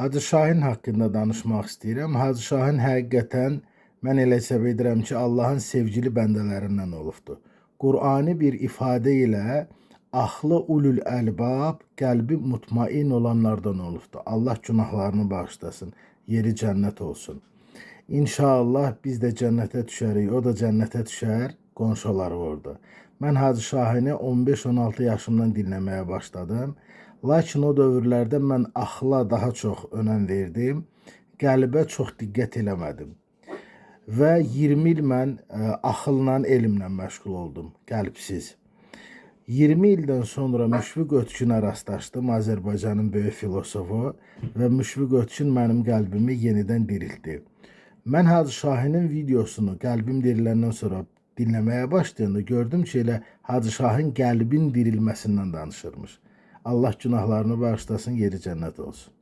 Hacı Şahin haqqında danışmaq istəyirəm. Hacı Şahin həqiqətən mən elə hesab edirəm ki, Allahın sevgili bəndələrindən olubdur. Qurani bir ifadə ilə axlı ulul əlbab, qəlbi mutmain olanlardan olubdur. Allah günahlarını bağışlasın, yeri cənnət olsun. İnşallah biz də cənnətə düşərik, o da cənnətə düşər, qonşuları orada. Mən Hacı Şahini 15-16 yaşımdan dinləməyə başladım. Lakin o dövrlərdə mən axla daha çox önəm verdim, qəlbə çox diqqət eləmədim. Və 20 il mən axılla, elmlə məşğul oldum, qəlbsiz. 20 ildən sonra Müşfiq Ötkünə rastlaşdım, Azərbaycanın böyük filosofu və Müşfiq Ötkün mənim qəlbimi yenidən diriltdi. Mən Hacı Şahinin videosunu qəlbim diriləndən sonra dinləməyə başlayanda gördüm ki, elə Hacı Şahin qəlbin dirilməsindən danışırmış. Allah günahlarını bağışlasın, yeri cənnət olsun.